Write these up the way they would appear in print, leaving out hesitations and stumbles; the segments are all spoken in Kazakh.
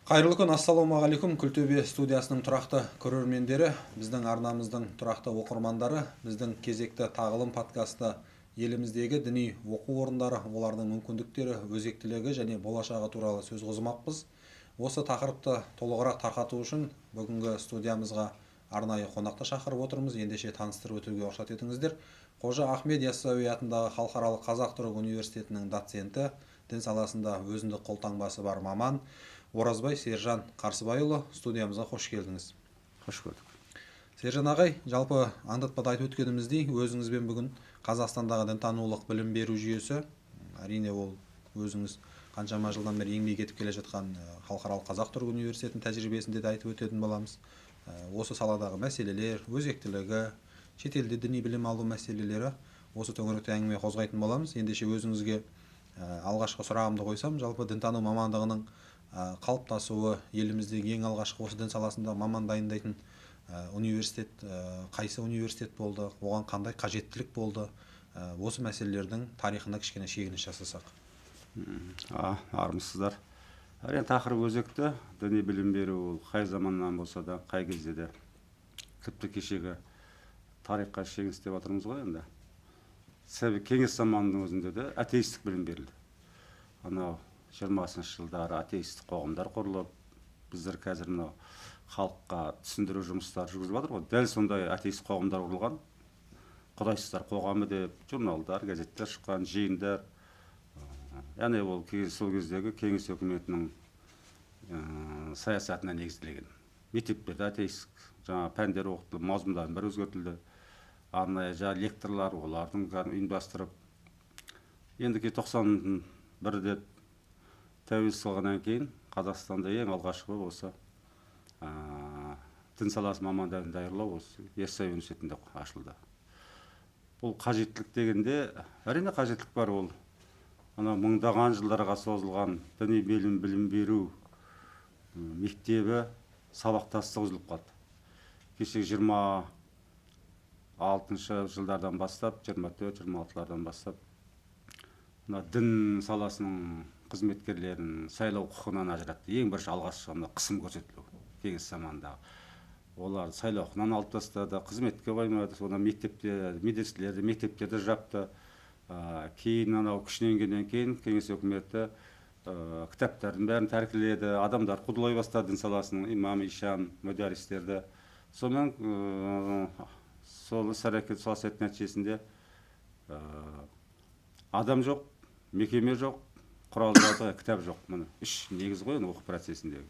Қайырлы күн, ассалаумағалейкум, Күлтөбе студиясының тұрақты көрермендері, біздің арнамыздың тұрақты оқырмандары. Біздің кезекті тағылым подкасты еліміздегі діни оқу орындары, олардың мүмкіндіктері, өзектілігі және болашағы туралы сөз қозғамақпыз. Осы тақырыпты толығырақ тарқату үшін бүгінгі студиямызға арнайы қонақты шақырып отырмыз. Ендеше таныстырып өтуге рұқсат етіңіздер. Қожа Ахмет Яссауи атындағы Халықаралық Қазақ-Түрік университетінің доценті, дін саласында өзіндік қолтаңбасы бар маман Оразбай Сержан Қарсыбайұлы, студиямызға қош келдіңіз. Қош көрдік. Сержан ағай, жалпы аңдатпада айтып өткеніміздей, өзіңізбен бүгін Қазақстандағы дінтанулық білім беру жүйесі, әрине ол өзіңіз қаншама жылдан бері еңбек етіп келе жатқан Халықаралық Қазақ-Түрік университетінің тәжірибесінде де айтып өтетін боламыз. Осы саладағы мәселелер, өзектілігі, шетелде діни білім алу мәселелері, осы төңіректе әңгіме қозғайтын боламыз. Ендеше өзіңізге алғашқы сұрағымды қойсам, жалпы дінтану мамандығының қалыптасуы, еліміздегі ең алғашқы осы дін саласында маман дайындайтын университет қайсы университет болды, оған қандай қажеттілік болды, осы мәселелердің тарихына кішкене шегініс жасасақ. Армысыздар. Әрине, тақырып өзекті. Діни білім беру ол қай заманнан болса да, қай кезде де, тіпті кешегі тарихқа шегініс деп жатырмыз ғой енді. Себебі кеңес заманының өзінде де атеистік білім берілді. Анау 20-жылдары атеистік қоғамдар құрылып, біздер қазір мынау халыққа түсіндіру жұмыстары жүргізіліп жатыр ғой. Дәл сондай атеист қоғамдар құрылған. Құдайсыздар қоғамы деп журналдар, газеттер шыққан, жиындар. Яғни ол сол кездегі кеңес өкіметінің саясатына негізделген. Мектептерде атеист жаңа пәндер оқытылып, мазмұндардың бәрі өзгертілді. Арнайы жаңа лекторлар, олардың бәрін ұйымдастырып. Енді 91-де тәуелсіз болғаннан кейін Қазақстанда ең алғашқы болып осы дін саласы мамандарын даярлау осы Яссауи университетінде ашылды. Бұл қажеттілік дегенде, әрине қажеттілік бар. Ол ана мыңдаған жылдарға созылған діни білім беру мектебі, сабақтастығы үзіліп қалды. Кешегі 26-жылдардан бастап, 24, 26-лардан бастап мына дін саласының қызметкерлерін сайлау құқығынан ажыратты. Ең бірінші алғашқы мына қысым көрсетілу кеңес заманындағы. Олар сайлау құқығынан алып тастады, қызметке қоймады, содан мектепте, медреселерді, мектептерді жапты. Кейін анау күшіне енгеннен кейін кеңес өкіметі кітаптардың бәрін тәркіледі, адамдар қудалай бастады дін саласының имам, ишан, мүдәрристерді. Сонымен сол іс әрекет, сол әсер нәтижесінде адам жоқ, мекеме жоқ, құрал жабдық, кітап жоқ. Міне үш негіз ғой енді оқу процесіндегі.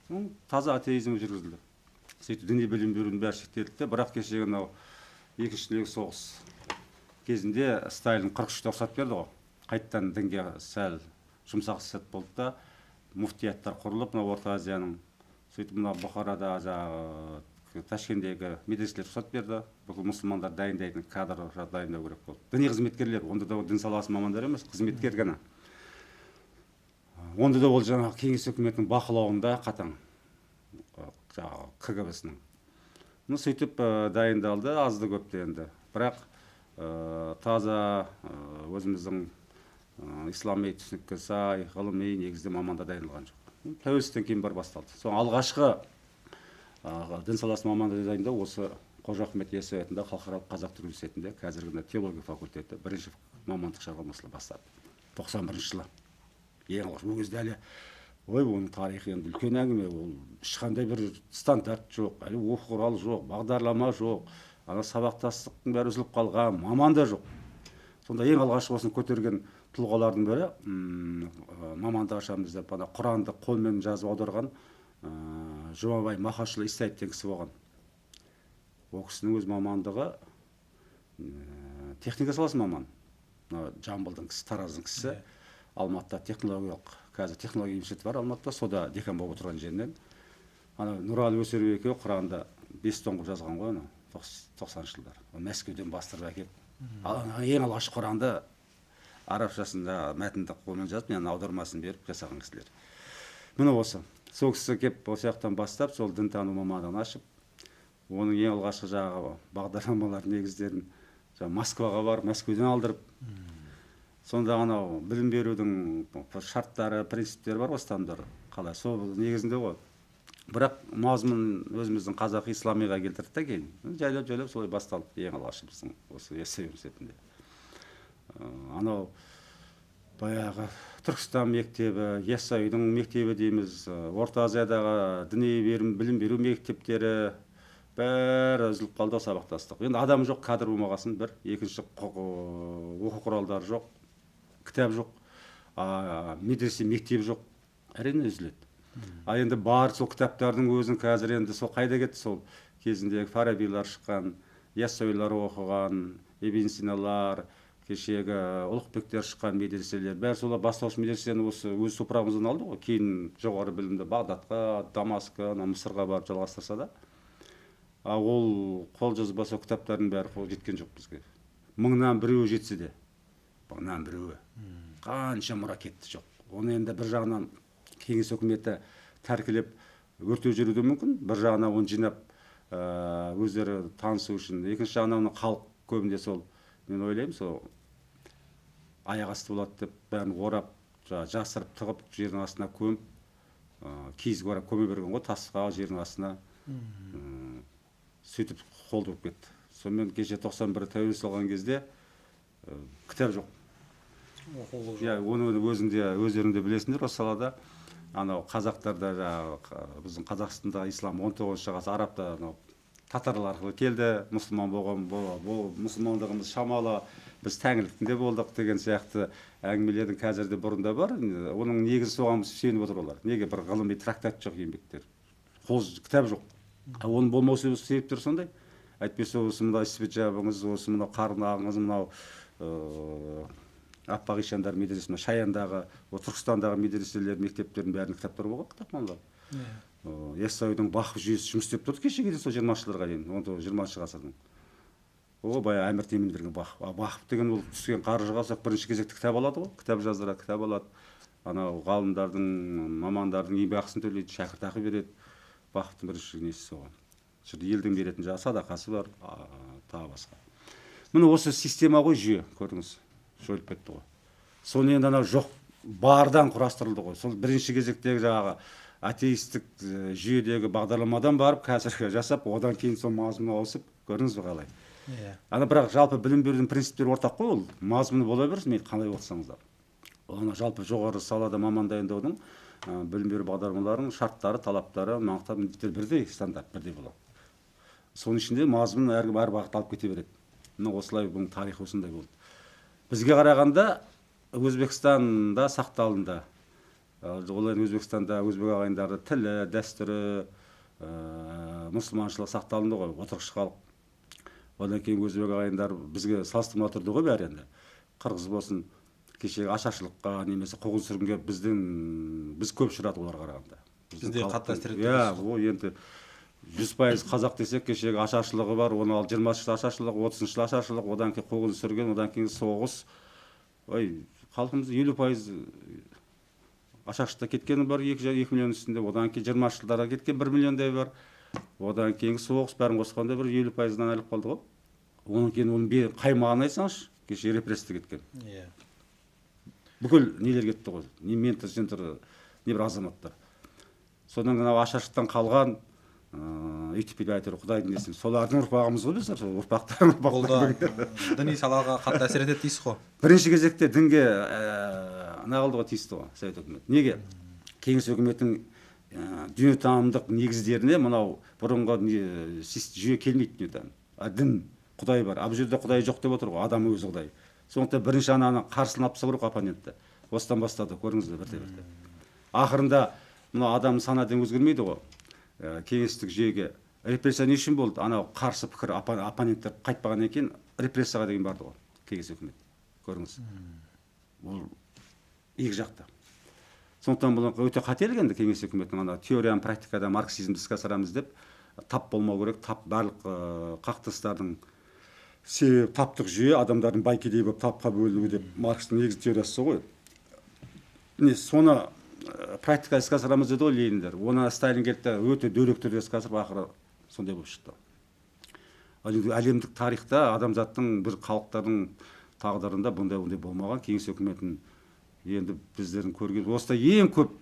Соны таза атеизм жүргізілді. Сөйтіп діни білім берудің бәрі шектелді де, бірақ кешегі анау екінші дүниежүзілік соғыс кезінде Сталин 43-те рұқсат берді ғой. Қайтадан дінге сәл жұмсақ сәт болды да, муфтияттар құрылып, мына Орта Азияның, сөйтіп мына Бұхарада, жаңағы Ташкенттегі медреселер рұқсат берді. Бүкіл мұсылмандар дайындайтын кадр дайындау керек болды. Діни қызметкерлер, онда да дін саласы мамандары емес, қызметкер ғана. Онда да ол жаңағы кеңес өкіметінің бақылауында қатаң, жаңағы КГБ-сінің. Ну, сөйтіп дайындалды азды көпті енді. Бірақ таза өзіміздің ислами түсінікке сай ғылыми негізде мамандар дайындалған жоқ. Тәуелсіздіктен кейін барып басталды. Сол алғашқы дін саласы мамандары дайындау осы Қожа Ахмет Яссауи атындағы Халықаралық Қазақ-Түрік университетінде, қазіргі мына теология факультеті бірінші мамандық шығарған осылай бастады. 91-жылы. Ең алғаш ол кезде әлі, ой, оның тарихы енді үлкен әңгіме. Ол ешқандай бір стандарт жоқ, әлі оқу құралы жоқ, бағдарлама жоқ, ана сабақтастықтың бәрі үзіліп қалған, маман да жоқ. Сонда ең алғашқы осыны көтерген тұлғалардың бірі, мамандық ашамыз деп ана Құранды қолмен жазып аударған Жұмабай Махашұлы Исаев деген кісі болған. Ол кісінің өз мамандығы техника саласы маманы. Мына Жамбылдың кісісі, Тараздың кісісі. Алматыда технологиялық, қазір технология университеті бар Алматыда, сода декан болып отырған жерінен ана Нұралы Өсербек екеуі Құранды 5 том қылып жазған ғой анау 90-жылдары. Мәскеуден бастырып әкеліп, ең алғашқы Құранды арабшасында мәтінді қолмен жазып, мен аудармасын беріп жасаған кісілер. Міне осы. Сол кісі келіп осы жақтан бастап, сол дінтану мамандығын ашып, оның ең алғашқы жаңағы бағдарламалар негіздерін жаңағы Москваға барып, Мәскеуден алдырып, сонда анау білім берудің шарттары, принциптері бар ғой, стандарт. Қалай сол негізінде ғой. Бірақ мазмұн өзіміздің қазақи исламиға келтірді да кейін. Жайлап жайлап солай басталды ең алғаш біздің осы Яссауи университетінде. Анау баяғы Түркістан мектебі, Яссауидің мектебі дейміз, Орта Азиядағы діни білім беру мектептері бәрі үзіліп қалды сабақтастық. Енді адам жоқ, кадр болмағасын бір, екінші оқу құралдары жоқ, кітап жоқ, медресе мектеп жоқ, әрине үзіледі. А енді бар сол кітаптардың өзін қазір енді сол қайда кетті, сол кезіндегі Фарабилар шыққан, Яссауилар оқыған, Ибн Синалар, кешегі Ұлықбектер шыққан медреселер, бәрі солар бастауыш медресені осы өз топырағымыздан алды ғой. Кейін жоғары білімді Бағдатқа, Дамаскқа, ана Мысырға барып жалғастырса да, а ол қолжазба сол кітаптардың бәрі қол жеткен жоқ бізге. Мыңнан біреуі жетсе де, мыңнан біреуі. Қанша мұра кетті жоқ. Оны енді бір жағынан кеңес өкіметі тәркілеп өртеп жіберуі де мүмкін, бір жағынан оны жинап өздері танысу үшін, екінші жағынан оны халық көбінде сол, мен ойлаймын, сол аяқ асты болады деп бәрін орап, жасырып тығып, жердің астына көміп, киізге орап көме берген ғой, тасқа, жердің астына. Сөйтіп қолды болып кетті. Сонымен кеше 91 тәуелсіз алған кезде кітап жоқ. Оқулық жоқ. Иә, оны өздерің де білесіңдер осы салада. Анау қазақтарда жаңағы біздің Қазақстанда ислам 19 ғасыр арабта анау татарлар арқылы келді, мұсылман болған, мұсылмандығымыз шамалы, біз тәңірліктің болдық деген сияқты әңгімелердің қазір де бұрында бар. Оның негізі соған сүйеніп отыр олар. Неге бір ғылыми трактат жоқ, еңбектер, қол кітап жоқ. Оның болмау себептері сондай. Әйтпесе осы мынау Іспет жабыңыз, осы мынау Қарнағыңыз, мынау Аппақ ишандар медресесі, мына Шаяндағы, Түркістандағы медреселер, мектептердің бәрінде кітаптар болған, кітапханалар. Яссауидің Бақыт жүйесі жұмыс істеп тұрды кешеге дейін, сол 20 жылдарға дейін, 19-20 ғасырдың. О, баяғы Әмір Темір берген Бақыт. Бақыт деген ол түскен қаржыға сол бірінші кезекте кітап алады ғой, кітап жаздырады, кітап алады. Анау ғалымдардың, мамандардың еңбекақысын төлейді, шәкіртақы береді. Бақыттың бірінші несі соған. Сол елдің беретін жаңағы садақасы бар, тағы басқа. Міне осы система ғой, жүйе, көрдіңіз, жойылып кетті ғой. Соны енді анау жоқ бардан құрастырылды ғой. Сол бірінші кезектегі жаңағы атеистік жүйедегі бағдарламадан барып қазіргі жасап, одан кейін сол мазмұны ауысып, көрдіңіз бе қалай? Иә. Ана бірақ жалпы білім берудің принциптері ортақ қой, ол мазмұны бола берсін, мен қалай оқысаңыздар. Ана жалпы жоғары салада маман дайындаудың білім беру бағдарламаларының шарттары, талаптары, маңызды міндеттері бірдей, стандарт бірдей болады. Соның ішінде мазмұн әр бағытта алып кете береді. Міне осылай бұның тарихы осындай болды. Бізге қарағанда Өзбекстанда сақталынды. Ол енді Өзбекстанда өзбек ағайындары тілі, дәстүрі, мұсылманшылық сақталынды ғой, отырықшы халық. Одан кейін өзбек ағайындар бізге салыстырмалы түрде ғой бәрі енді. Қырғыз болсын, кешегі ашаршылыққа немесе қуғын сүргінге біз көп ұшырадық оларға қарағанда. Бізде қатты әсер етті. Иә, ол енді 100% қазақ десек, кешегі ашаршылығы бар, оны ал 20 жыл ашаршылық, 30 жыл ашаршылық, одан кейін қуғын сүрген, одан кейін соғыс. Ой, халқымыз 50% ашаршылықта кеткені бар, 2 миллион үстінде, одан кейін 20 жылдарға кеткен 1 миллиондай бар. Одан кейінгі соғыс бәрін қосқанда бір 50%-дан айырылып қалды ғой. Одан кейін оның қаймағын айтсаңшы, кеше репрессия кеткен. Иә. Бүкіл нелер кетті ғой, не ментор, центр, не бір азаматтар. Содан кейін ашаршылықтан қалған өйтіп бүйтіп әйтеуір Құдайдың несімен, солардың ұрпағымыз ғой біздер, сол ұрпақтар. Бұл да діни салаға қатты әсер етеді дейсіз ғой. Бірінші кезекте дінге қылды ғой, тиісті ғой Совет өкіметі. Неге? Кеңес өкіметінің дүниетанымдық негіздеріне мынау бұрынғы жүйе келмейді дүниетаным. Дін, Құдай бар. А бұл жерде Құдай жоқ деп отыр ғой, адам өзі Құдай. Сондықтан бірінші ананы қарсылын алып тастау керек оппонентті. Осыдан бастады, көрдіңіз бе, бірте-бірте. Ақырында мынау адамның сана деген өзгермейді ғой. Кеңестік жүйеге репрессия не үшін болды? Анау қарсы пікір оппоненттер қайтпағаннан кейін репрессияға деген барды ғой кеңес өкіметі. Көрдіңіз. Бұл екі жақты. Сондықтан бұл өте қателік енді кеңес өкіметінің ана теорияны практикада марксизмді іске асырамыз деп тап болмау керек, тап барлық қақтығыстардың себебі таптық жүйе, адамдардың бай кедей болып тапқа бөлінуі деп Маркстің негізгі теориясы ғой. Міне соны практика іске асырамыз деді ғой Лениндер. Оны Сталин келді де өте дөрекі түрде іске асырып, ақыры сондай болып шықты. Ал енді әлемдік тарихта адамзаттың бір халықтардың тағдырында бұндай ондай болмаған. Кеңес өкіметін енді біздердің көрген осыда ең көп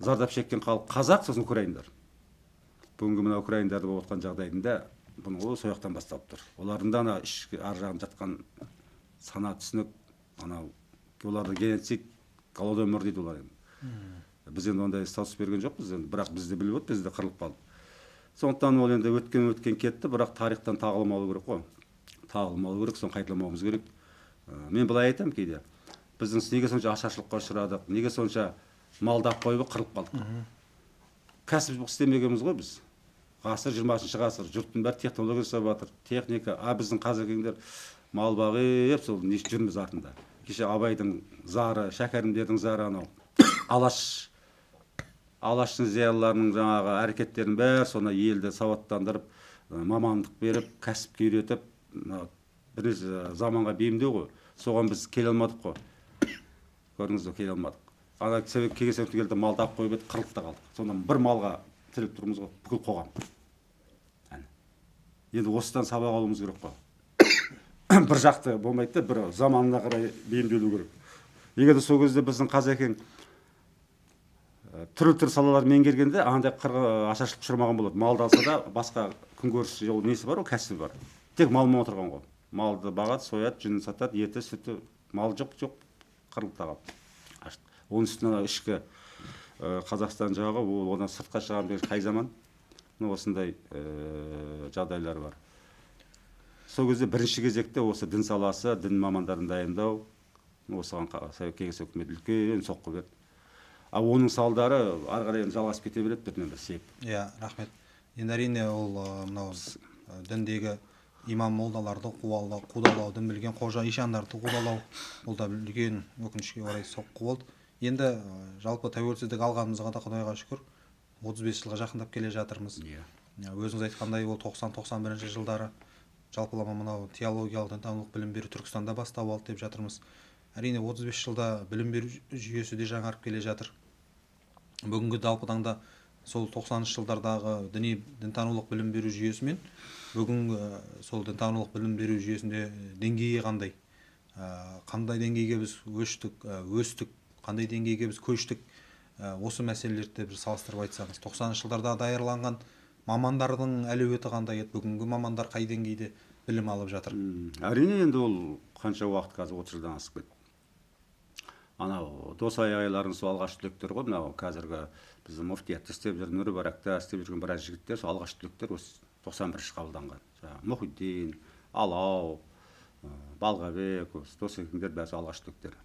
зардап шеккен халық қазақ, сосын украиндар. Бүгінгі мына украиндарда болып жатқан жағдайдың да бұның ол сол жақтан басталып тұр. Олардың да ана ішкі ар жағында жатқан сана, түсінік, анау оларда геноцид, голодомор дейді олар енді. Біз енді ондай статус берген жоқпыз енді, бірақ біз де біліп отырмыз, біз де қырылып қалдық. Сондықтан ол енді өткен өткен кетті, бірақ тарихтан тағылым алу керек қой. Тағылым алу керек, соны қайталамауымыз керек. Мен былай айтамын кейде, біздің неге сонша ашаршылыққа ұшырадық, неге сонша малды алып қойып қырылып қалдық? Кәсіп істемегенбіз ғой біз. Ғасыр, 20-шы ғасыр, жұрттың бәрі технология жасап жатыр, техника, а біздің қазіргілер мал бағып, сол не жүрміз артында. Кеше Абайдың зары, Шәкәрімдердің зары, анау Алаштың зиялыларының жаңағы әрекеттерінің бәрі соны елді сауаттандырып, мамандық беріп, кәсіпке үйретіп, мына бірнеше заманға бейімдеу ғой. Соған біз келе алмадық қой. Көрдіңіз бе, келе алмадық. Ана кеңес өкіметі келді, малды алып қойып еді, қырылып та қалдық. Сонда бір малға тіреліп тұрмыз ғой, бүкіл қоғам. Әне. Енді осыдан сабақ алуымыз керек қой. Бір жақты болмайды да, бір заманына қарай бейімделу керек. Егер де сол кезде біздің қазекең түрлі түрлі салалар меңгергенде, андай ашаршылық ұшырамаған болады. Малды алса да, басқа күнкөріс жол несі бар ғой, кәсібі бар. Тек малмен отырған ғой. Малды бағады, сояды, жүнін сатады, еті, сүті, мал жоқ, жоқ, қырылып та қалды. Оның үстіне ана ішкі Қазақстан жағы, ол одан сыртқа шығамын деген қай заман? Міне, осындай жағдайлар бар. Сол кезде бірінші кезекте осы дін саласы, дін мамандарын дайындау, осыған кеңес өкіметі үлкен соққы берді. А оның салдары ары қарай енді жалғасып кете береді бірінен бір себеп. Иә, рахмет. Енді әрине ол мынау діндегі имам молдаларды қудалау, дін білген қожа ишандарды қудалау, ол да үлкен, өкінішке орай, соққы болды. Енді жалпы тәуелсіздік алғанымызға да, құдайға шүкір, 35 жылға жақындап келе жатырмыз. Өзіңіз айтқандай, ол 90-91 жылдары жалпылама мынау теологиялық, дінтанулық білім беру Түркістанда бастау алды деп жатырмыз. Әрине, 35 жылда білім беру жүйесі де жаңарып келе жатыр. Бүгінгі жалпы таңда сол 90-шы жылдардағы діни, дінтанулық білім беру жүйесі мен бүгінгі сол дінтанулық білім беру жүйесінде деңгейі қандай? Қандай деңгейге біз өстік, қандай деңгейге біз көштік? Осы мәселелерді бір салыстырып айтсаңыз, 90-шы жылдарда даярланған мамандардың әлеуеті қандай еді, бүгінгі мамандар қай деңгейде білім алып жатыр? Әрине, енді ол қанша уақыт, қазір 30 жылдан асып кетті. Анау Досай ағайлардың сол алғашқы түлектері ғой, мынау қазіргі біздің муфтиятта істеп жүр, Нұр-Мүбаракта істеп жүрген біраз жігіттер, сол алғашқы түлектер, осы 91-ші қабылданған. Жаңағы Мұхитдин, Алау, Балғабек, осы Досекеңдер бәрі сол алғашқы түлектер.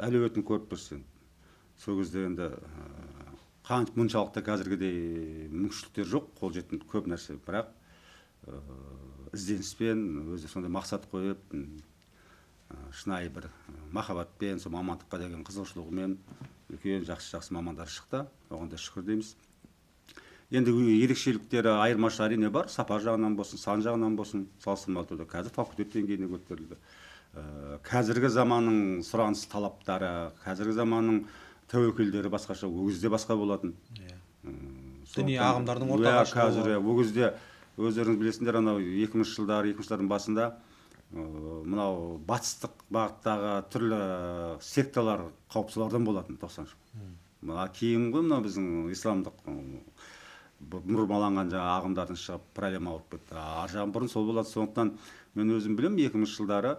Әлеуетін көріп тұрсың. Сол кезде енді мұншалықты қазіргідей мүмкіншіліктер жоқ, қолжетімді көп нәрсе, бірақ ізденіспен, өзі сондай мақсат қойып, шынайы бір махаббатпен, сол мамандыққа деген қызығушылығымен үлкен жақсы жақсы мамандар шықты. Оған да шүкір дейміз. Енді ерекшеліктері, айырмашылығы әрине бар, сапа жағынан болсын, сан жағынан болсын, салыстырмалы түрде қазір факультет деңгейіне көтерілді. Қазіргі заманның сұраныс талаптары, қазіргі заманның тәуекелдері басқаша, ол кезде басқа болатын. Діни Сондықтан ағымдардың ортаға шығуы. Қазір, иә, ол кезде өздеріңіз білесіңдер, анау 2000 жылдар, 2000 жылдардың басында мынау батыстық бағыттағы түрлі секталар қауіп солардан болатын 90-шы. Мына кейін ғой мынау біздің исламдық бұрмаланған жаңағы ағымдардың шығып проблема болып кетті. Ар жағын бұрын сол болады. Сондықтан мен өзім білемін, 2000 жылдары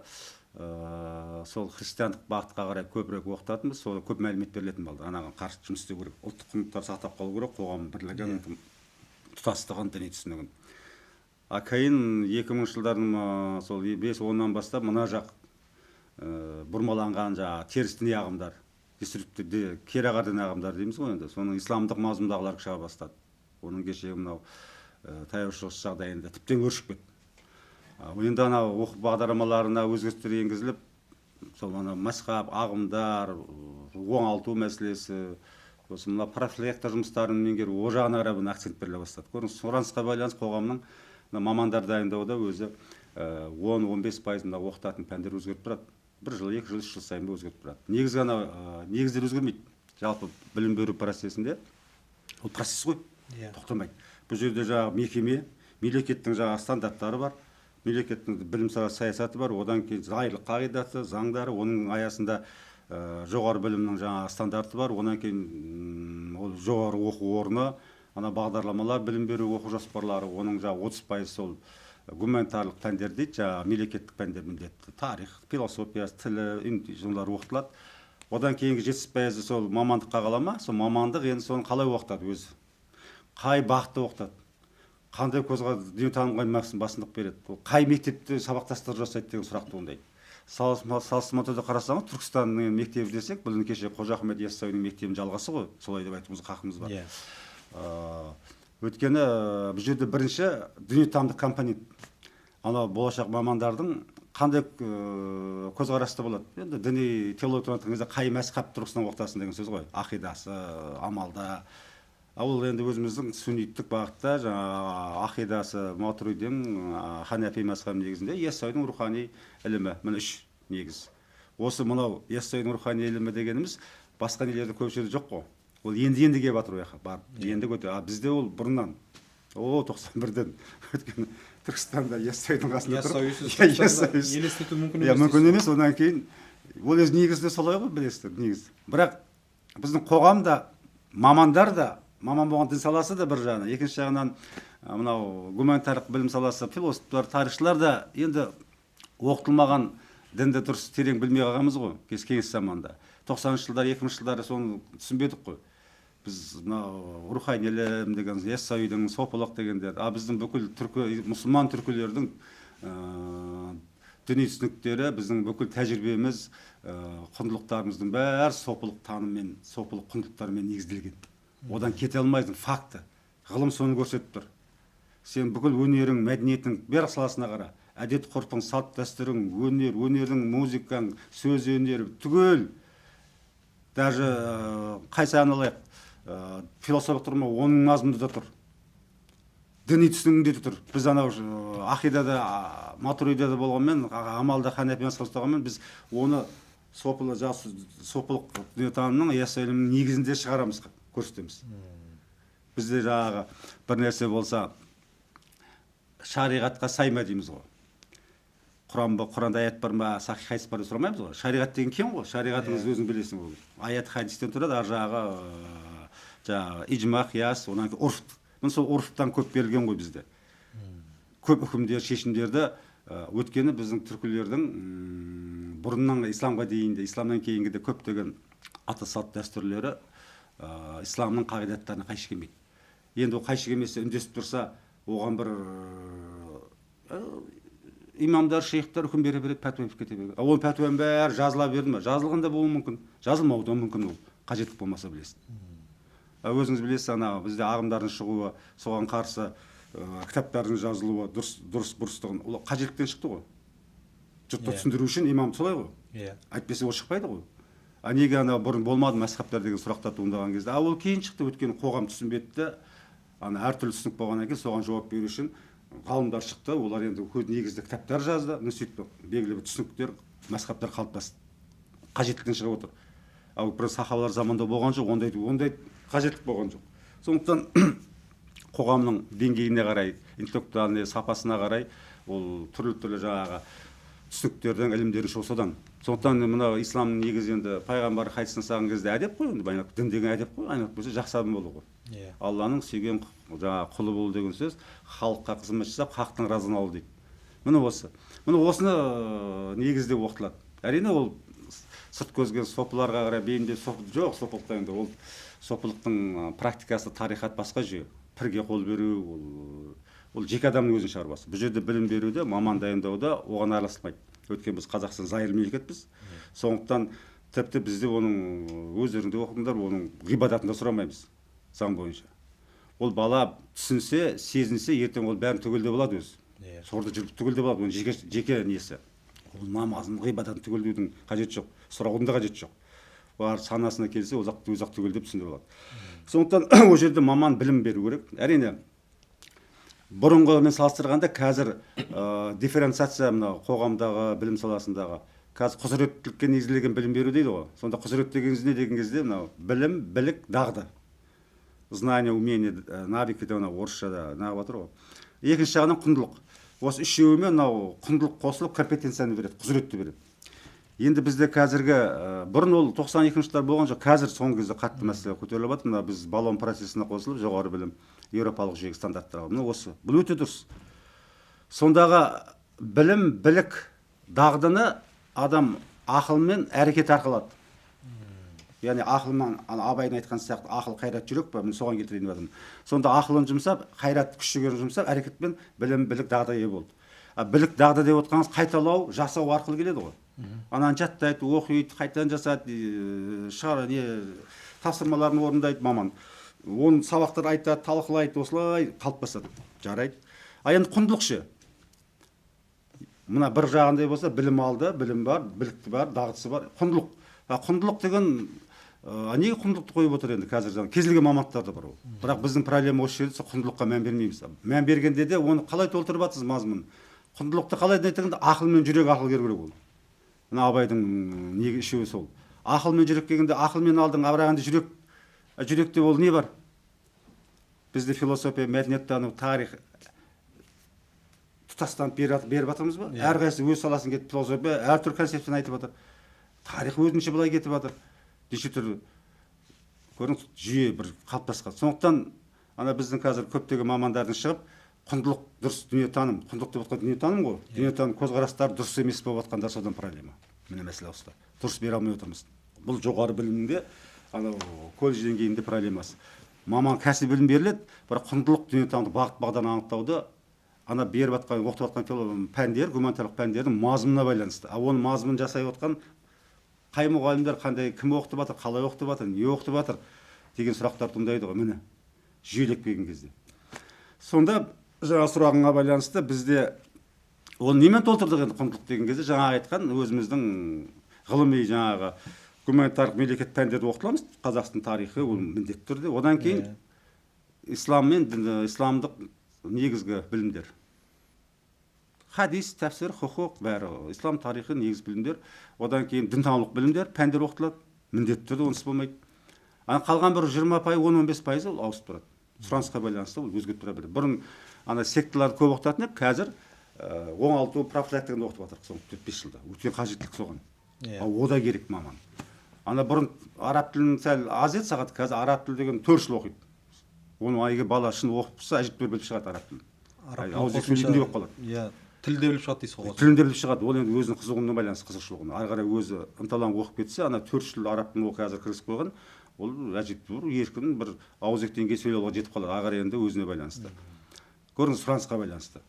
сол христиандық бағытқа қарай көбірек оқытатынбыз, сол көп мәлімет берілетін болды. Анаған қарсы жұмыс істеу керек, ұлттық құндылықтарды сақтап қалу керек, қоғам бірлігін, тұтастығын, діни түсінігін. А кейін 2000 жылдардың сол 5-10-нан бастап мына жақ бұрмаланған жаңағы теріс діни ағымдар, деструктивті, кереғар діни ағымдар дейміз ғой енді, соның исламдық мазмұндағылар шыға бастады. Оның кешегі мынау Таяу Шығыс жағдайында тіптен өршіп кетті. Енді анау оқу бағдарламаларына өзгерістер енгізіліп, сол ана мәзһаб ағымдар, оңалту мәселесі, сосын мына профилактика жұмыстарын меңгеру, ол жағына қарай бұны акцент беріле бастады. Көрдіңіз, сұранысқа байланысты қоғамның мына мамандар дайындауда өзі 10-15% мына оқытатын пәндер өзгеріп тұрады. Бір жыл, 2 жыл, 3 жыл сайын өзгеріп тұрады. Негізгі ана негіздер өзгермейді. Жалпы білім беру процесінде ол процесс қой, тоқтамайды. Бұл жерде жаңағы мекеме, мемлекеттің жаңағы стандарттары бар, мемлекеттің білім саласы саясаты бар, одан кейін зайырлық қағидаты, заңдары, оның аясында Жоғары білімнің жаңа стандарты бар. Одан кейін ол жоғары оқу орны, ана бағдарламалар, білім беру оқу жоспарлары, оның жаңағы 30% сол гуманитарлық пәндер дейді, жаңағы мемлекеттік пәндер міндетті. Тарих, философия, тілі, солар оқытылады. Одан кейінгі 70% сол мамандыққа қала ма? Сол мамандық енді соны қалай оқытады өзі? Қай бағытта оқытады? Қандай көзға дүниетанымға басымдық береді? Ол қай мектепте сабақтастық жасайды деген сұрақ туындайды. Салыстырма түрде қарасаңыз, Түркістанның мектебі десек, бұл кеше Қожа Ахмет Яссауидің мектебінің жалғасы ғой, солай деп айтуымызға хақымыз бар. Иә. Өйткені бұл жерде бірінші дүниетанымдық компонент. Анау болашақ мамандардың қандай көзқараста болады? Енді діни теология айтқан кезде қай мәзһаб тұрғысынан оқытасың деген сөз ғой. Ақидасы, амалда. Ал ол енді өзіміздің сүнниттік бағытта жаңағы ақидасы Матуридин, Ханафи мәзһабы негізінде Яссауидің рухани ілімі. Міне үш негіз. Осы мынау Яссауидің рухани ілімі дегеніміз басқа нелерде көп жерде жоқ қой. Ол енді келіп жатыр ол жаққа барып. Енді көте. А бізде ол бұрыннан. О, 91-ден. Өйткені Түркістанда Яссауидің қасында тұрып. Яссауисіз Иә, Түркістанда Яссауисіз. елестету мүмкін Иә, емес. мүмкін емес. Одан кейін ол өзі негізінде солай ғой, білесіздер, негізі. Бірақ біздің қоғам да, мамандар да, маман болған дін саласы да бір жағынан, екінші жағынан мынау гуманитарлық білім саласы, философтар, тарихшылар да енді оқытылмаған дінді дұрыс терең білмей қалғанбыз ғой кеңес заманында. 90-шы жылдар, 2000 жылдары соны түсінбедік қой. Біз мынау рухани ілім деген, Яссауидің сопылық дегендер, а біздің бүкіл түркі, мұсылман түркілердің діни түсініктері, біздің бүкіл тәжірибеміз, құндылықтарымыздың бәрі сопылық таныммен, сопылық құндылықтармен негізделген. Одан кете алмайсың, факті. Ғылым соны көрсетіп тұр. Сен бүкіл өнерің, мәдениетің барлық саласына қара. Әдет ғұрпың, салт дәстүрің, өнер, өнердің, музыкаң, сөз өнері түгел. Даже қай саланы алайық, философиялық тұрма оның мазмұнында да тұр. Діни түсінігінде де тұр. Біз анау ақидада, матуридада болғанмен, амалда ханафи мазхабы ұстағанмен, біз оны сопылы, сопылық дүниетанымның, Ясса ілімінің негізінде шығарамыз, көрсетеміз. Бізде жаңағы бір нәрсе болса, шариғатқа сай ма дейміз ғой. Құран ба, Құранда аят бар ма, сахих хадис бар деп сұрамаймыз ғой. Шариғат деген кең ғой. Шариғатыңыз өзің білесің ол. Аят хадистен тұрады, ар жағы жаңағы ижма, қияс, одан кейін ұрф. Міне сол ұрфтан көп берілген ғой бізде. Көп үкімдер, шешімдерді, өткені біздің түркілердің бұрыннан исламға дейін де, исламнан кейінгі де көптеген ата салт дәстүрлері исламның қағидаттарына қайшы келмейді. Енді ол қайшы келмесе, үндесіп тұрса, оған бір имамдар, шейхтер үкім бере береді, пәтуа беріп кете береді. Ол пәтуаның бәрі жазыла берді ме? Жазылған да болуы мүмкін, жазылмауы да мүмкін, ол қажеттік болмаса білесіз. Өзіңіз білесіз, ана бізде ағымдардың шығуы, соған қарсы кітаптардың жазылуы, дұрыс бұрыстығын, ол қажеттіктен шықты ғой. Жұртты түсіндіру үшін имам солай ғой. Әйтпесе ол шықпайды ғой. А неге ана бұрын болмады мәзһабтар деген сұрақтар туындаған кезде, а ол кейін шықты, өйткені қоғам түсінбеді де, ана әртүрлі түсінік болғаннан кейін соған жауап беру үшін ғалымдар шықты, олар енді өз негізді кітаптар жазды, міне сөйтіп белгілі бір түсініктер, мәзһабтар қалыптасты. Қажеттіктен шығып отыр. Ал бір сахабалар заманында болған жоқ, ондай қажеттік болған жоқ. Сондықтан қоғамның деңгейіне қарай, интеллектуальный сапасына қарай ол түрлі-түрлі жаңағы түсініктердің, ілімдердің шығуы содан. Сондықтан мына исламның негізі енді пайғамбар хадисін салған кезде әдеп қой, енді айналып, дін деген әдеп қой, айналып келсе жақсы адам болу ғой. Алланың сүйген жаңағы құлы болу деген сөз халыққа қызмет жасап, хақтың разылығын алу дейді. Міне осы. Міне осыны негізде оқытылады. Әрине ол сырт көзге сопыларға қарай бейімдеп сопы жоқ, сопылықта енді ол сопылықтың практикасы, тарихат басқа жүйе. Пірге қол беру, ол жеке адамның өзінің шаруасы. Бұл жерде білім беруде, маман дайындауда оған араласпайды. Өйткені біз Қазақстан зайырлы мемлекетпіз. Сондықтан тіпті бізде оның өздерің де оқыдыңдар, оның ғибадатын да сұрамаймыз заң бойынша. Ол бала түсінсе, сезінсе, ертең ол бәрін түгелдеп алады өзі. Сорда жүріп түгелдеп алады, оның жеке несі. Ол намазын, ғибадатын түгелдеудің қажеті жоқ, сұраудың да қажеті жоқ. Олар санасына келсе, өзі ақ түгелдеп түсіндіріп алады. Сондықтан ол жерде маман білім беру керек. Әрине, бұрынғымен салыстырғанда қазір дифференциация мынау қоғамдағы білім саласындағы қазір құзыреттілікке негізделген білім беру дейді ғой. Сонда құзырет дегеніміз не деген кезде мынау білім, білік, дағды. Знание, умение, навыки деп мынау орысшада неғып жатыр ғой. Екінші жағынан құндылық. Осы үшеуімен мынау құндылық қосылып компетенцияны береді, құзыретті береді. Енді бізде қазіргі, бұрын ол 92 жылдар болған жоқ, қазір соңғы кезде қатты мәселе көтеріліп жатыр. Мына біз Болон процесіне қосылып, жоғары білім еуропалық жүйеге стандарттарға. Мына осы. Бұл өте дұрыс. Сондағы білім, білік, дағдыны адам ақылмен әрекет арқылы алады. Яғни ақылмен, ана Абайдың айтқан сияқты, ақыл, қайрат, жүрек па, мен соған келтірейін деп жатырмын. Сонда ақылын жұмсап, қайрат, күш жігерін жұмсап, әрекетпен білім, білік, дағды ие болды. А білік, дағды деп отырғаныңыз қайталау, жасау арқылы келеді ғой. Ананы жаттайды, оқиды, қайтадан жасайды, шығар, не, тапсырмаларын орындайды маман. Оны сабақтар айтады, талқылайды, осылай қалыптасады. Жарайды. А енді құндылық ше? Мына бір жағындай болса, білім алды, білім бар, білікті бар, дағдысы бар, құндылық. А құндылық деген, неге құндылықты қойып отыр енді қазір жаңа кез келген мамандықтарда бар ол. Бірақ біздің проблема осы жерде, сол құндылыққа мән бермейміз. Мән бергенде де оны қалай толтырып жатсыз мазмұнын? Құндылықты қалай айтқанда, ақыл мен жүрек арқылы келу керек ол. Мына Абайдың неге үшеуі сол. Ақыл мен жүрек келгенде, ақылмен алдың, а бірақ енді жүрек, жүректе ол не бар? Бізде философия, мәдениеттану, тарих тұтастанып беріп жатырмыз ба? Иә. Әрқайсысы өз саласын кетіп, философия әртүрлі концепцияны айтып жатыр. Тарих өзінше былай кетіп жатыр. Неше түрлі, көрдіңіз, жүйе бір қалыптасқан. Сондықтан ана біздің қазір көптеген мамандардың шығып, құндылық дұрыс дүниетаным, құндылық деп жатқан дүниетаным ғой. Дүниетаным көзқарастары дұрыс емес болып жатқандар, содан проблема. Міне, мәселе осында. Дұрыс бере алмай отырмыз. Бұл жоғары білімнің де, анау колледж деңгейінде проблемасы. Маман кәсіби білім беріледі, бірақ құндылық, дүниетанымдық бағыт бағдарын анықтауды ана беріп жатқан, оқытып жатқан пәндер, гуманитарлық пәндердің мазмұнына байланысты. А оның мазмұнын жасай отқан қай мұғалімдер, қандай, кім оқытып жатыр, қалай оқытып жатыр, не оқытып жатыр деген сұрақтар туындайды ғой, міне, жүйелеп келген кезде. Сонда жаңа сұрағыңа байланысты, бізде оны немен толтырдық енді құндылық деген кезде? Жаңа айтқан өзіміздің ғылыми, жаңағы гуманитарлық мемлекет пәндерді оқытыламыз, Қазақстан тарихы ол міндетті түрде. Одан кейін ислам мен исламдық негізгі білімдер, хадис, тәпсір, құқық, бәрі ислам тарихы, негізгі білімдер. Одан кейін дінтанулық білімдер, пәндер оқытылады міндетті түрде, онсыз болмайды. Ана қалған бір 20%, 10-15%-ы ол ауысып тұрады, сұранысқа байланысты ол өзгеріп тұра береді. Бұрын ана секталарды көп оқытатын еді, қазір оңалту, профилактиканы оқытып жатырмық соңғы 4-5 жылда, өте қажеттілік соған. Ал о да керек маман. Ана бұрын араб тілін сәл аз еді сағат, қазір араб тілі деген 4 жыл оқиды оны. Егер бала шын оқып тұрса, әжептәуір біліп шығады араб тілін. Араб тілін Ауызекі қосымша- сөйлейтіндей болып қалады. Иә, тілді де біліп шығады дейсіз ғой. Тілін де біліп шығады. Ол енді өзінің қызығуына байланысты, қызығушылығына. Ары қарай өзі ынталанып оқып кетсе, ана 4 жыл араб тілін қазір кіргізіп қойған, ол әжептәуір еркін бір ауызекі деңгейде сөйлей алуға жетіп қалады. Ары қарай енді өзіне байланысты, көрдіңіз, сұранысқа байланысты.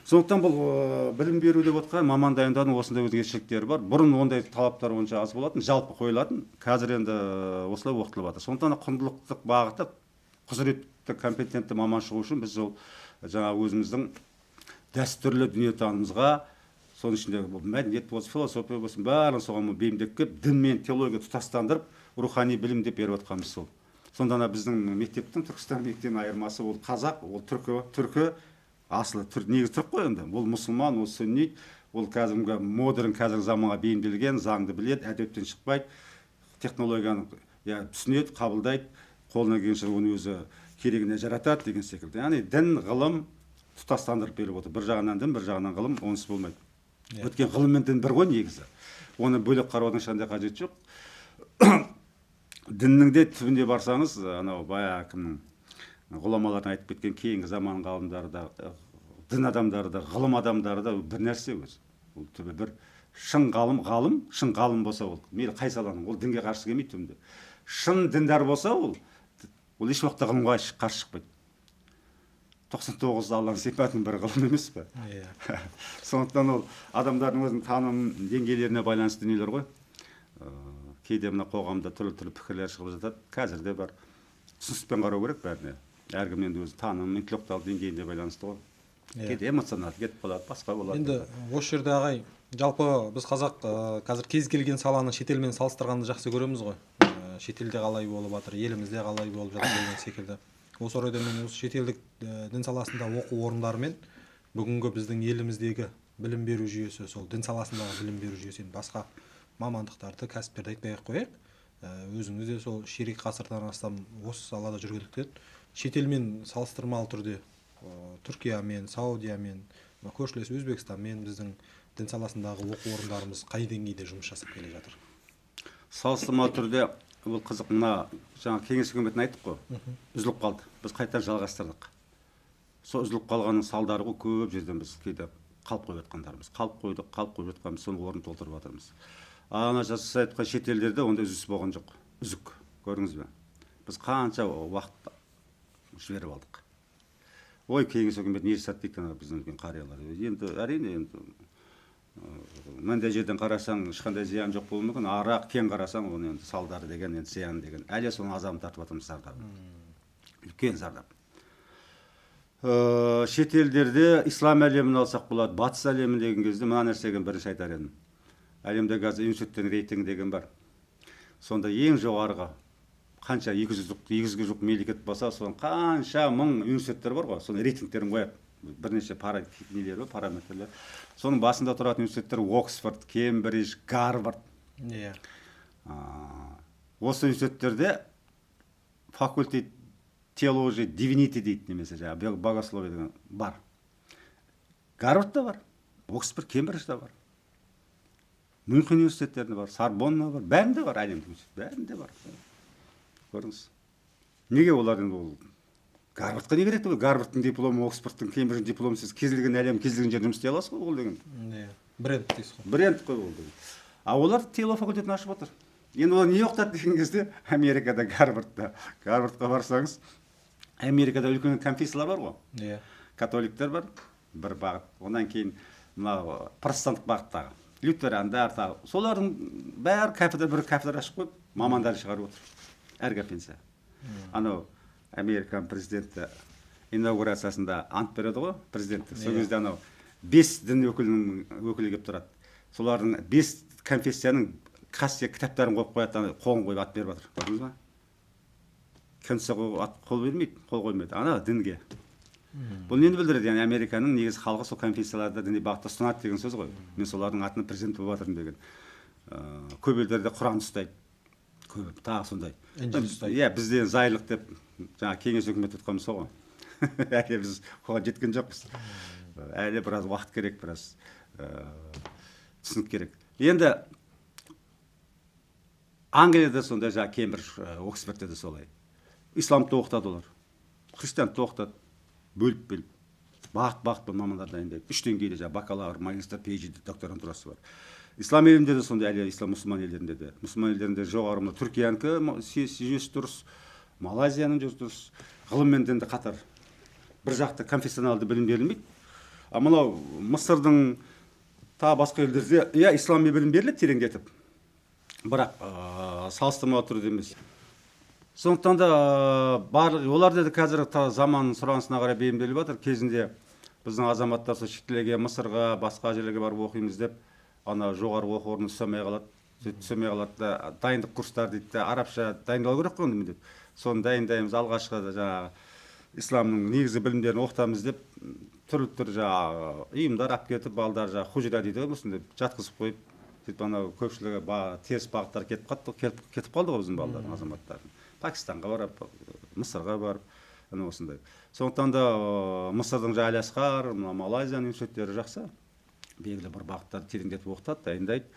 Сондықтан бұл білім беру деп отқан маман дайындаудың осындай өзгешеліктері бар. Бұрын ондай талаптар онша аз болатын, жалпы қойылатын, қазір енді осылай оқытылып жатыр. Сондықтан құндылықтық бағыты, құзыретті, компетентті маман шығу үшін біз ол жаңағы өзіміздің дәстүрлі дүниетанымымызға, соның ішінде бұл мәдениет болсын, философия болсын, бәрін соған бейімдеп келіп, дін мен теология тұтастандырып, рухани білім деп беріп жатқанымыз сол. Сонда ана біздің мектептің, Түркістан мектебінің айырмасы, ол қазақ, ол түркі, түркі асылы негізі түрік қой енді. Ол мұсылман, ол сүннит, ол кәдімгі модерн, қазіргі заманға бейімделген, заңды біледі, әдептен шықпайды, технологияны, иә, түсінеді, қабылдайды, қолынан келгенше оны өзі керегіне жаратады деген секілді. Яғни дін, ғылым тұтастандырып беріп отыр. Бір жағынан дін, бір жағынан ғылым, онсыз болмайды. Өйткені ғылым мен дін бір ғой негізі, оны бөлек қараудың ешқандай қажеті жоқ. Діннің де түбіне барсаңыз, анау баяғы кімнің, ғұламалардың айтып кеткен, кейінгі заман ғалымдары да, дін адамдары да, ғылым адамдары да бір нәрсе өзі. Ол түбі бір. Шын ғалым, ғалым, шын ғалым болса, ол мейлі қай саланың, ол дінге қарсы келмейді түбінде. Шын діндар болса, ол еш уақытта ғылымға қарсы шықпайды. 99 Алланың сипатының бірі ғылым емес пе? Иә. Сондықтан ол адамдардың өзінің таным деңгейлеріне байланысты дүниелер ғой. Кейде мына қоғамда түрлі түрлі пікірлер шығып жатады, қазір де бар. Түсіністікпен қарау керек бәріне. Әркім енді өзі таным, интеллектуалды деңгейіне байланысты ғой. Кейде эмоционалды кетіп қалады, басқа болады. Енді осы жерде, ағай, жалпы біз қазақ қазір кез келген саланы шетелмен салыстырғанды жақсы көреміз ғой. Шетелде қалай болып жатыр, елімізде қалай болып жатыр деген секілді. Осы орайда мен осы шетелдік дін саласында оқу орындары мен бүгінгі біздің еліміздегі білім беру жүйесі, сол дін саласындағы білім беру жүйесі, енді басқа мамандықтарды, кәсіптерді айтпай ақ қояйық, өзіңіз де сол ширек ғасырдан астам осы салада жүргендіктен, шетелмен салыстырмалы түрде, Түркиямен, Саудиямен, мына көршілес Өзбекстанмен, біздің Дін саласындағы оқу орындарымыз қай деңгейде жұмыс жасап келе жатыр? Салыстырмалы түрде ол қызық. Мына жаңа кеңес үкіметін айттық қой, үзіліп қалды, біз қайта жалғастырдық. Сол үзіліп қалғанның салдары ғой көп жерден біз кейде қалып қойып жатқандарымыз, қалып қойдық, қалып қойып жатқанбыз, соның орнын толтырып жатырмыз. Ана сіз айтқан шетелдерде ондай үзіліс болған жоқ, үзік, көрдіңіз бе? Біз қанша уақыт жіберіп алдық. Ой, кеңес үкіметі не жасады дейді ана біздің үлкен қариялар. Енді әрине, енді мынандай жерден қарасаң, ешқандай зиян жоқ болуы мүмкін, арақ кең қарасаң, оның енді салдары деген, енді зиян деген, әлі соның азабын тартып жатырмыз, зардабын, үлкен зардап. Шетелдерде ислам әлемін алсақ болады, батыс әлемін деген кезде мына нәрсеге бірінші айтар едім. Әлемде қазір университеттердің рейтингі деген бар. Сонда ең жоғарғы қанша, 200-ге жуық мемлекет болса, соның қанша мың университеттер бар ғой, соның рейтингтерін қояды, бірнеше пара нелер бар, параметрлер. Соның басында тұратын университеттер: Оксфорд, Кембридж, Гарвард. Осы университеттерде факультет теология divinity дейді немесе жаңағы богословие деген бар. Гарвардта бар, Оксфорд, Кембриджда бар, Мюнхен университеттерінде бар, Сорбонна бар, бәрінде бар, әлемдік университет бәрінде бар. Көрдіңіз, неге олар енді ол Гарвардқа не керек? Гарвардтың дипломы, Оксфордтың, Кембридждің дипломы, сіз кез келген әлем, кез келген жерде жұмыс істей аласыз ғой ол деген. Иә, бренд дейсіз ғой. Бренд қой ол деген. А олар теолог факультетін ашып отыр. Енді олар не оқытады деген кезде, Америкада Гарвардта, Гарвардқа барсаңыз, Америкада үлкен конфессиялар бар ғой. Католиктер бар бір бағыт, одан кейін мынау протестанттық бағыттағы лютерандар, тағы солардың бәрі кафедра, бір кафедра ашып қойып, мамандар шығарып отыр әр конфессия. Анау Американың президенті инаугурациясында ант береді ғой президенттік, сол кезде анау бес дін өкілінің өкілі келіп тұрады, солардың бес конфессияның қасиет кітаптарын қойып қояды, ана қолын қойып ат беріп жатыр, көрдіңіз ба? Конституция ат қол бермейді, қол қоймайды ана дінге. Бұл нені білдіреді? Яғни Американың негізі халқы сол конфессияларды, діни бағытта ұстанады деген сөз ғой. Мен солардың атынан президент болып жатырмын деген. Көп елдерде Құран ұстайды көп, тағы сондай. Інжіл ұстайды. Иә, бізде зайырлық деп жаңағы кеңес өкіметі тұтқанымыз сол ғой, әлі біз оған жеткен жоқпыз, әлі біраз уақыт керек, біраз түсінік керек. Енді Англияда сондай, жаңағы Кембридж, Оксфордта да солай, исламды оқытады олар, христианды оқытады, бөліп бөліп, бағыт бағытпен мамандар дайындайды, үш деңгейде: жаңағы бакалавр, магистр, PhD, докторантурасы бар. Ислам елінде де сондай әлі, ислам, мұсылман елдерінде де, мұсылман елдерінде жоғары мына Түркиянікі жүйесі дұрыс, Малайзияның жүйесі дұрыс, ғылым мен дінді қатар, бір жақты конфессионалды білім берілмейді. А мынау Мысырдың, тағы басқа елдерде, иә, ислами білім беріледі тереңдетіп, бірақ салыстырмалы түрде емес. Сондықтан да барлық олар да қазір заман сұранысына қарай бейімделіп жатыр. Кезінде біздің азаматтар сол шетелге, Мысырға, басқа жерлерге барып оқимыз деп, ана жоғарғы оқу орнына түсе алмай қалады. Сөйтіп түсе алмай қалады да, дайындық курстары дейді да, арабша дайындалу керек қой енді міндет, соны дайындаймыз, алғашқы жаңағы исламның негізгі білімдерін оқытамыз деп, түрлі түрлі жаңағы ұйымдар алып кетіп, балдар жаңағы хужра дейді ғой, осындай жатқызып қойып, сөйтіп анау көпшілігі теріс бағыттар кетіп қалды, кетіп қалды ғой біздің балалардың, азаматтардың, Пәкістанға барып, Мысырға барып, ана осындай. Сондықтан да Мысырдың жаңағы Әл-Асқар, мына Малайзияның университеттері жақсы, белгілі бір бағыттарды тереңдетіп оқытады, дайындайды.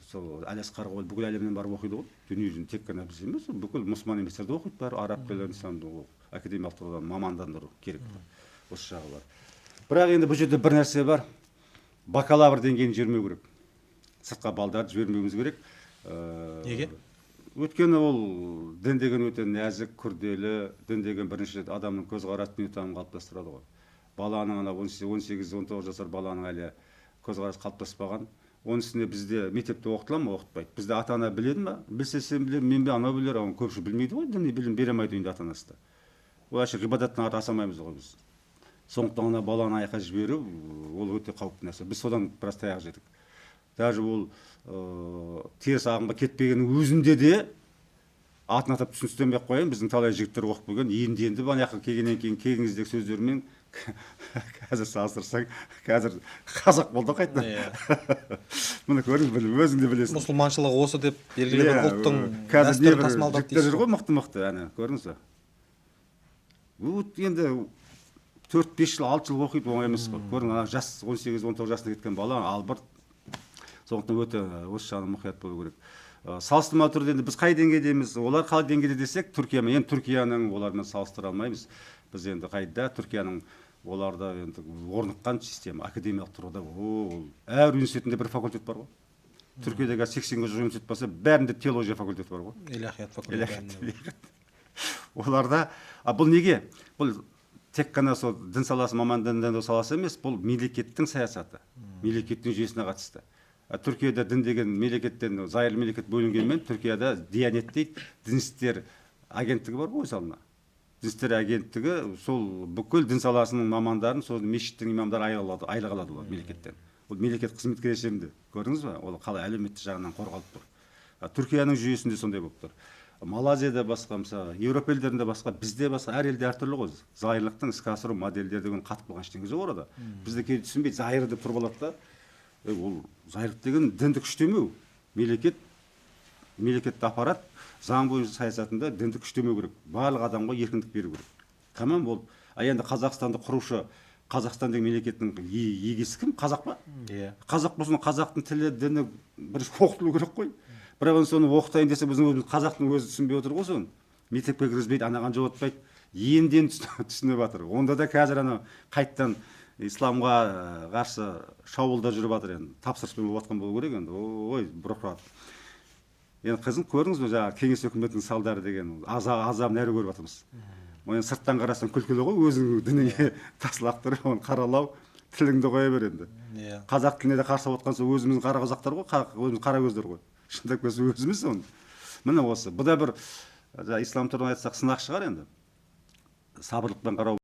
Сол Әл-Асқар ғой, бүкіл әлемнен барып оқиды ғой, дүниежүзінің, тек қана біз емес, бүкіл мұсылман еместер де оқиды бәрі, араб тілін, исламды академиялық тұрғыдан мамандандыру керек, осы жағы бар. Бірақ енді бұл жерде бір нәрсе бар: бакалавр деңгейін жібермеу керек, сыртқа балдарды жібермеуіміз керек. Неге? Өйткені ол дін деген өте нәзік, күрделі. Дін деген бірінші рет адамның көзқарас, дүниетанымын қалыптастырады ғой. Баланың ана 18, 19 жасар баланың әлі көзқарасы қалыптаспаған. Оның үстіне бізде мектепте оқытыла ма? Оқытпайды. Бізде ата ана біледі ма? Білсе, сен білер, мен бе, анау білер, оның көпшілігі білмейді ғой, діни білім бере алмайды үйінде ата анасы да. Ол әшейін ғибадаттан ары аса алмаймыз ғой біз. Сондықтан ана баланы аяққа жіберу ол өте қауіпті нәрсе. Біз содан біраз таяқ жедік. Даже ол теріс ағымға кетпегеннің өзінде де, атын атап түсіністемей ақ қояйын, біздің талай жігіттер оқып келген, енді ана жаққа келгеннен кейін, келген кездегі сөздерімен қазір салыстырсаң, қазір қазақ болды ғой қайтадан. Міне, көрдіңіз, өзің де білесің. Мұсылманшылық осы деп белгілі бір Иә, ұлттың қазір дәстүрін небір тасымалдап жігіттер дейсіз жүр ғой. ғой, мықты мықты, әне, көрдіңіз ба? Вот енді 4-5 жыл, 6 жыл оқиды, оңай емес қой. Көрдің, ана жас, 18-19 жасында кеткен бала албырт. Сондықтан өте осы жағынан мұқият болу керек. Салыстырмалы түрде енді біз қай деңгейдеміз, олар қалай деңгейде десек, Түркиямен, енді Түркияның олармен салыстыра алмаймыз біз енді. Қайда, Түркияның, оларда енді орныққан система академиялық тұрғыда. Ол әр университетінде бір факультет бар ғой. Түркияда қазір 80-ге жуық университет болса, бәрінде теология факультеті бар ғой. Илахият факультеті. Илахият. Оларда. А бұл неге? Бұл тек қана сол дін саласы, мамандандыру саласы емес, бұл мемлекеттің саясаты, мемлекеттің жүйесіне қатысты. А Түркияда дін деген мемлекеттен, зайырлы мемлекет бөлінгенмен, Түркияда Диянет дейді, дін істер агенттігі бар ғой өз алдына. Дін істер агенттігі сол бүкіл дін саласының мамандарын, сол мешіттің имамдары айлық алады, айлық алады олар мемлекеттен. Ол мемлекет қызметкері есебінде, көрдіңіз ба, ол қалай әлеуметтік жағынан қорғалып тұр. А Түркияның жүйесінде сондай болып тұр. Малайзияда басқа, мысалы, Еуропа елдерінде басқа, бізде басқа, әр елде әртүрлі ғой. Зайырлықтың іске асыру модельдері деген қатып қалған ештеңе жоқ орада. Бізде кейде түсінбейді, зайыр деп тұрып алады да. Ол зайырлық деген дінді күштемеу. Мемлекетті аппарат заң бойынша саясатында дінді күштемеу керек, барлық адамға еркіндік беру керек, тамам болды. А енді Қазақстанды құрушы, Қазақстан деген мемлекеттің егесі кім? Қазақ па? Иә. Қазақ болсын, қазақтың тілі, діні бірінші оқытылу керек қой. Бірақ енді соны оқытайын десе, біздің өзіміз, қазақтың өзі түсінбей отыр ғой соны. Мектепке кіргізбейді, анаған жолатпайды. Енді енді түсініп жатыр. Онда да қазір ана қайттан исламға қарсы шабуылдар жүріп жатыр. Енді тапсырыспен болып жатқан болу керек енді. Ой, бұрқырат. Енді қызын көрдіңіз бе, жаңағы кеңес өкіметінің салдары деген азабын әрі көріп жатырмыз. Енді сырттан қарасаң, күлкілі ғой, өзіңнің дініңе тас лақтырып, оны қаралау, тіліңді қоя бер енді. Қазақ тіліне де қарсы болып жатқан сол өзіміздің қара қазақтар ғой, өзіміз қара көздер ғой. Шындап келсе, өзіміз оны. Міне, осы. Бұл да бір жаңа ислам туралы айтсақ, сынақ шығар енді. Сабырлықпен қарау.